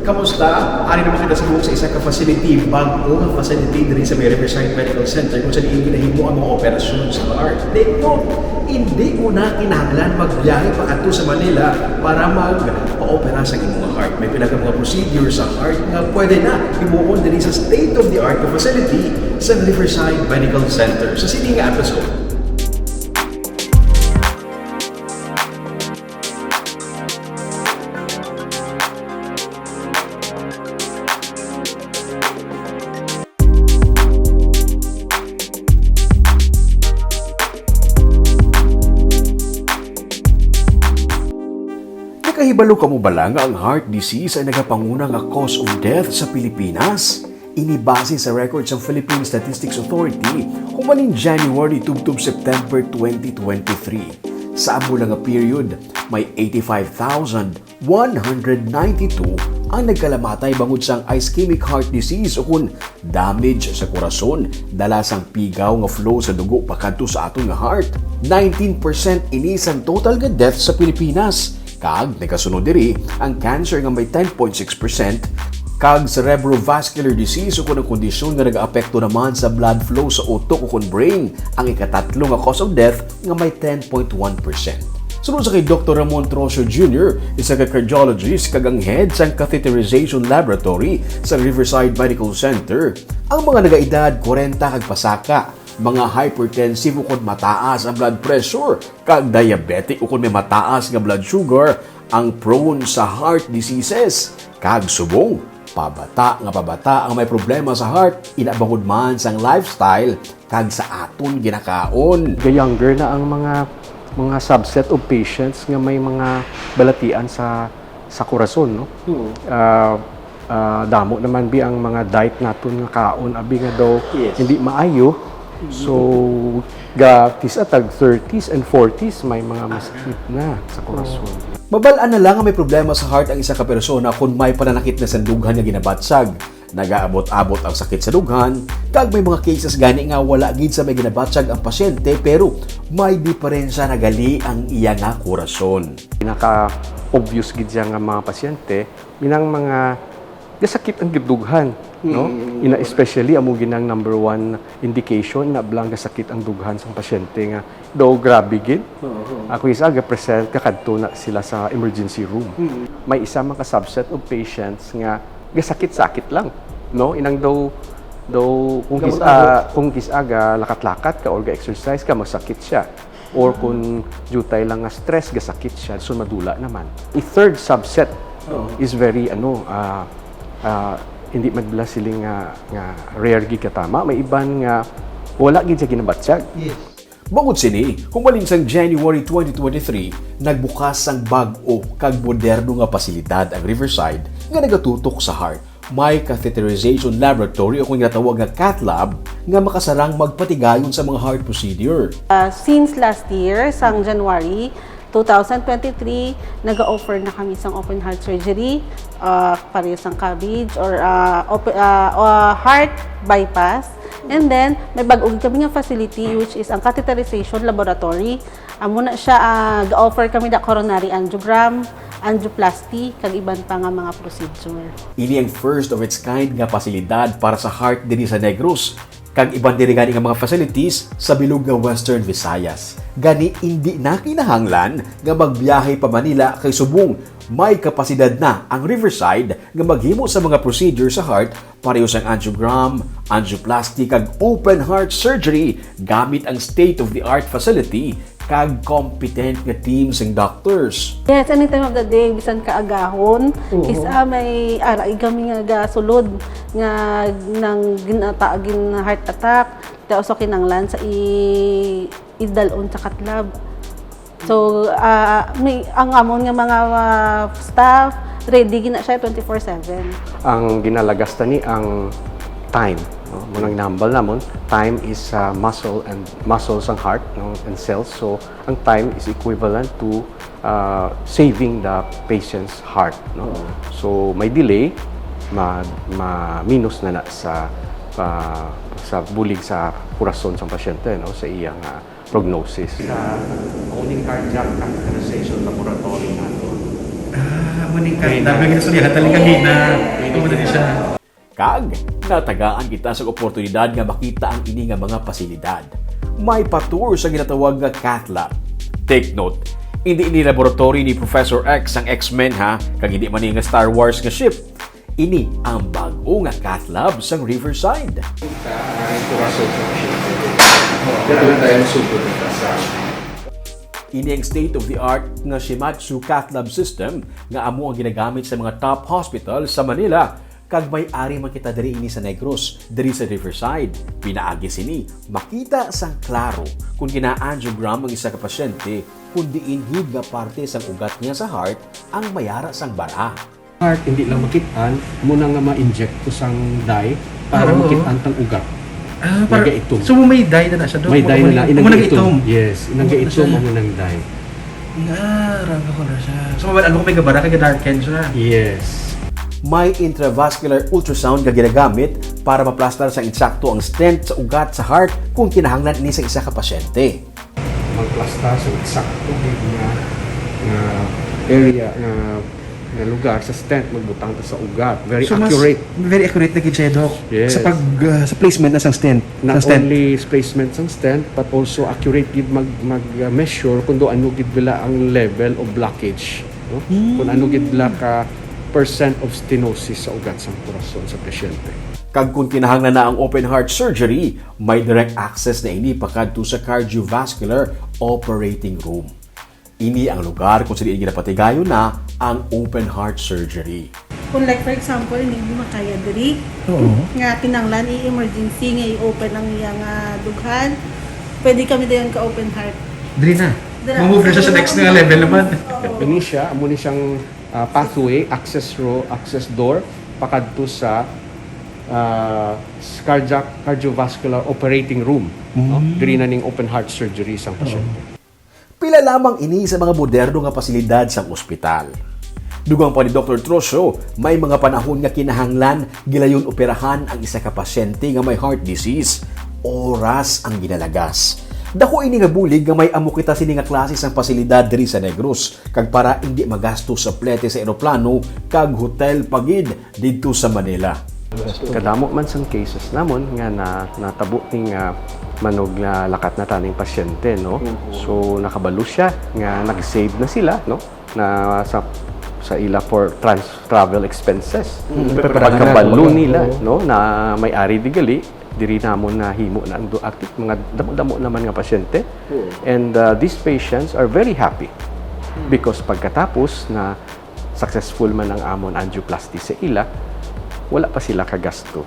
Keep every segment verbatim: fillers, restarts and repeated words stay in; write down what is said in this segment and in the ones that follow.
Kamusta? Ari naman kita subong sa isa ka facility, bag-o nga facility diri sa may Riverside Medical Center, kung saan diin ginahimo ang mga operasyon sa heart. Take note, hindi mo na kinahanglan magbiyahe pa kadto sa Manila para magpa-opera sa imong heart. May pila ka mga procedure sa heart nga pwede na himuon diri sa state-of-the-art nga facility sa Riverside Medical Center. Sa sini nga episode, nakahibalo kamo bala nga ang heart disease ang nagapanguna nga cause of death sa Pilipinas? Ini base sa record sang Philippine Statistics Authority humaling January tubtob September twenty twenty-three. Sa amo lang nga period, may eighty-five thousand one hundred ninety-two ang nagkalamatay bangod sang ischemic heart disease, o kon damage sa korason, dala sang pigaw nga flow sa dugo pakadto sa aton nga heart. Nineteen percent ini sang total nga death sa Pilipinas, kag nagasunod diri ang cancer nga may ten point six percent, kag cerebrovascular disease, o kon ang kondisyon nga nagaapekto naman sa blood flow sa utok, o kon brain, ang ikatatlo nga cause of death nga may ten point one percent. Suno sa kay Doktor Ramon Trocio Junior, isa ka cardiologist kag ang head sang catheterization laboratory sa Riverside Medical Center, ang mga nagaedad kwarenta kag pasaka, mga hypertensive o kon mataas ang blood pressure, kag diabetic o kon may mataas nga blood sugar ang prone sa heart diseases, kag subong pabata nga pabata ang may problema sa heart, ina bangod man sang lifestyle kag sa aton ginakaon. The younger na ang mga, mga subset of patients nga may mga balatian sa, sa korason, no? Oo. Ah, ah, damo naman bi ang mga diet naton nga kaon, abi nga daw Yes. hindi maayo. Mm-hmm. So, ga kis-a tag thirties and forties, may mga masakit na sa korason. Oo. Mabal-an na lang nga may problema sa heart ang isa ka persona kon may pananakit na sa dughan nga ginabatyag. Nagaabot-abot ang sakit sa dughan, kag may mga cases gani nga wala gid sa may ginabatyag ang pasyente, pero may diperensya na gali ang iya nga korason. Pinaka-obvious gid siya nga mga pasyente, minang mga gasakit ang dughan, no? Mm. Ina, especially amo ginang number one indication na blang gasakit ang dughan sang pasyente nga daw grabe gid. Oo, oo. Ako isa ga-present ka kadto na sila sa emergency room. Mm. May isa man ka subset of patients nga gasakit-sakit lang, no? Inang daw, daw kung kis-, Gamot-abot. ah, kung kis-a ga lakat-lakat ka or ga-exercise ka, masakit siya. Or kung diutay lang nga stress, gasakit siya, so madula naman. A third subset Oo. is very, ano, ah, ah, hindi man bala siling nga, nga rare gid katama. May iban nga wala gid siya ginabatyag. Yes. Bangod sini, humaling sang January twenty twenty-three, nagbukas sang bag-o kag moderno nga pasilidad ang Riverside nga nagatutok sa heart. May catheterization laboratory o kon ginatawag nga cath lab nga makasarang magpatigayon sa mga heart procedure. Ah, since last year, sang January two thousand twenty-three, nag-offer na kami sang open heart surgery, ah, pareho sang cabbage or, ah, op-, ah, ah, heart bypass. And then, may bag-o gid kami nga facility, which is ang catheterization laboratory. Amo na siya, ah, ga-offer kami da coronary angiogram, angioplasty, kag iban pa nga mga procedure. Ini ang first of its kind nga pasilidad para sa heart diri sa Negros, kag iban diri gani nga mga facilities sa bilog nga Western Visayas. Gani, indi na kinahanglan nga magbiyahe pa Manila kay subong may kapasidad na ang Riverside nga maghimo sa mga procedure sa heart pareho sang angiogram, angioplasty, kag open heart surgery gamit ang state-of-the-art facility kag competent nga team sang doctors. Yes, any time of the day, bisan kaagahon, Oo. kis-a may ara gid kami nga gasulod nga nang ginata-, gin heart attack, tapos so kinanglan sa i-, idalon sa cath lab. So, ah, may, ang amon nga mga, ah, staff, ready gid na siya twenty-four seven. Ang ginalagas tani ang time, no? Mao nang ginahambal namon, time is, ah, muscle and muscles ang heart, no, and cells. So, ang time is equivalent to, ah, saving the patient's heart, no? Oo. So, may delay, ma-, ma-minus na na sa, ah, sa bulig sa kurason sang pasyente, no, sa iyang, ah, prognosis. Sa only cardiac catheterization laboratory nato. Ah, Muning kat, dami nga istorya, hataling kagina. Amo na ni siya. Kag natagaan kita sa oportunidad nga makita ang ini nga mga pasilidad. May pa-tour sa ginatawag nga cath lab. Take note, hindi ini laboratory ni Professor X ang X-Men, ha, kag hindi man ni nga Star Wars nga ship. Ini ang bag-o nga cath lab sang Riverside. Kita ang kurason sa pasyente. Dala tayo ang sugod ng kasal. Ini ang state-of-the-art nga Shimadzu cath lab system nga amo ang ginagamit sa mga top hospital sa Manila, kag may ari man kita diri ini sa Negros, diri sa Riverside. Pinaagi sini, makita sang klaro kon gina-angiogram ang isa ka pasyente, kon diin gid nga parte sang ugat niya sa heart ang may ara sang bara. Heart, hindi lang makit-an, muna nga ma-inject ko sang dye para Oo. makit-an tang ugat. Ah, Nagaitom. So, may dye na na siya, Dok? May dye na na, Amo inang nag-itom. Yes, inang Amo na gaitom, siya. Amo nang dye. Nga, raga ko na siya. So, ano ko may gabara, kay darken siya. Yes. May intravascular ultrasound nga ginagamit para maplastar sang insakto ang stent sa ugat sa heart kung kinahanglan ini sa isa ka pasyente. Magplastar sa eksakto gid nga, nga area, nga, nga lugar sa stent magbutang ta sa ugat. Very So, mas accurate. Very accurate na gid siya, Doc. Yes. Sa pag, ah, sa placement na sang stent. Not Sa stent. Only placement sang stent, but also accurate gid mag, mag uh, measure kung do ano gid bila ang level of blockage, no? Kung ano gid bila ka percent of stenosis sa ugat sang korason sa pasyente. Kag kung kinahanglan na ang open heart surgery, may direct access na ini pakadto sa cardiovascular operating room. Ini ang lugar kung sa diin ginapatigayon na ang open heart surgery. Kung, like, for example, hindi mo makaya diri, Oo. nga kinanglan i-emergency nga i-open ang iyang, ah, dughan, pwede kami dayon ka open heart. Diri na. Dira. Mamove na siya sa next nga level naman. Oo. Ini siya, amo ni siyang ah, pathway, access ro, access door pakadto sa ah, s- cardiac cardiovascular operating room, no? Diri na ning open heart surgery sang pasyente. Pila lamang ini sa mga moderno nga pasilidad sang ospital. Dugang pa ni Doktor Trocio, may mga panahon nga kinahanglan gilayon operahan ang isa ka pasyente nga may heart disease. Oras ang ginalagas. Dako ini nga bulig nga may amo kita sini nga klase sang pasilidad diri sa Negros, kag para indi magasto sa plete sa eroplano kag hotel pa gid didto sa Manila. Kadamo man sang cases namon nga na, natabo ni nga manuglakat na taning pasyente, no? So nakabalo siya nga nag-save na sila, no? Na sa sa ila for trans travel expenses. Mm, preparahan na, Pagkabalo oo. nila, Oo. No, na may ari di gali, diri namon nahimo na ang du- at mga damo-damo naman nga pasyente. And uh, these patients are very happy because pagkatapos na successful man ang amon angioplasty sa ila, wala pa sila kagasto.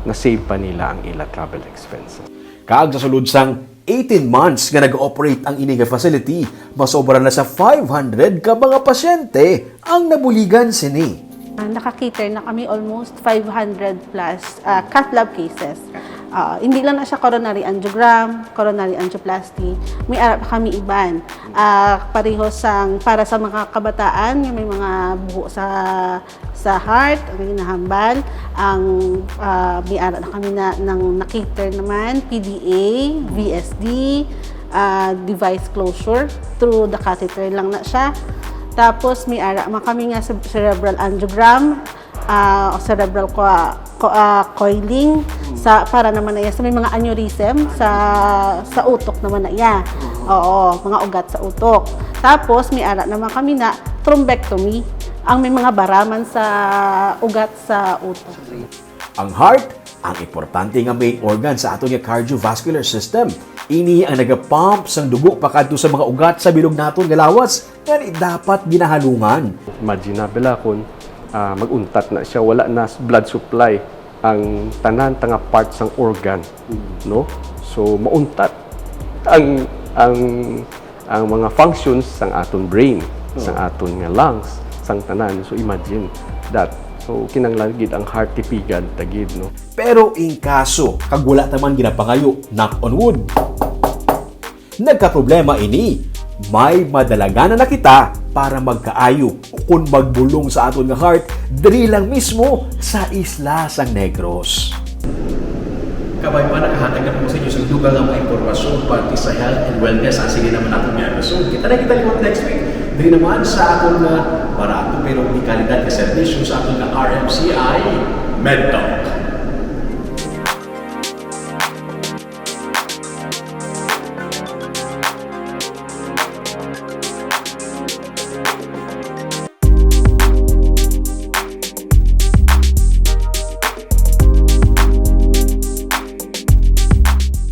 Na-save pa nila ang ila travel expenses. Kag sa sulod sang eighteen months nga nag-ooperate ang ini nga facility, masobra na sa five hundred ka mga pasyente ang nabuligan sini. Ah, naka-cater na kami almost five hundred plus ah, cath lab cases. Ah, hindi lang na siya coronary angiogram, coronary angioplasty. May ara pa kami iban. Ah, pareho sang para sa mga kabataan nga may mga buho sa sa heart, ang ginahambal, ang ah, may ara na kami na ng na-cater naman, P D A, V S D, ah, device closure through the catheter lang na siya. Tapos may ara man kami nga cere- cerebral angiogram, ah, cerebral co- co- ah, coiling sa para naman na iya sa may mga aneurysm sa sa utok naman na iya. Oo, mga ugat sa utok. Tapos may ara naman kami na thrombectomy, ang may mga baraman sa ugat sa utok. Ang heart, ang importante nga main organ sa aton nga cardiovascular system. Ini ang nagapump sang dugo pakadto sa mga ugat sa bilog naton nga lawas nga di dapat ginahalungan. Imagine na bila kung ah, mag-untat na siya, wala na s- blood supply ang tanan ta nga part sang organ, no? So mauntat ang ang ang mga functions sang aton brain, sang aton nga lungs, sang tanan. So imagine that. So kinahanglan gid ang heart tipigan ta gid, no? Pero in kaso kag wala ta man ginapangayo, knock on wood, nagkaproblema ini, may madalagan na kita para magkaayo ukon magbulong sa aton nga heart diri lang mismo sa isla sang Negros. Kabay pa, nakahatag na po sa inyo sa dugang nga mga impormasyon parte sa health and wellness. Ang sige naman natin nga episode. Kita na kita liwat next week. Diri naman sa aton nga Barato pero di kalidad nga serbisyo sa aton nga R M C I MedTalk.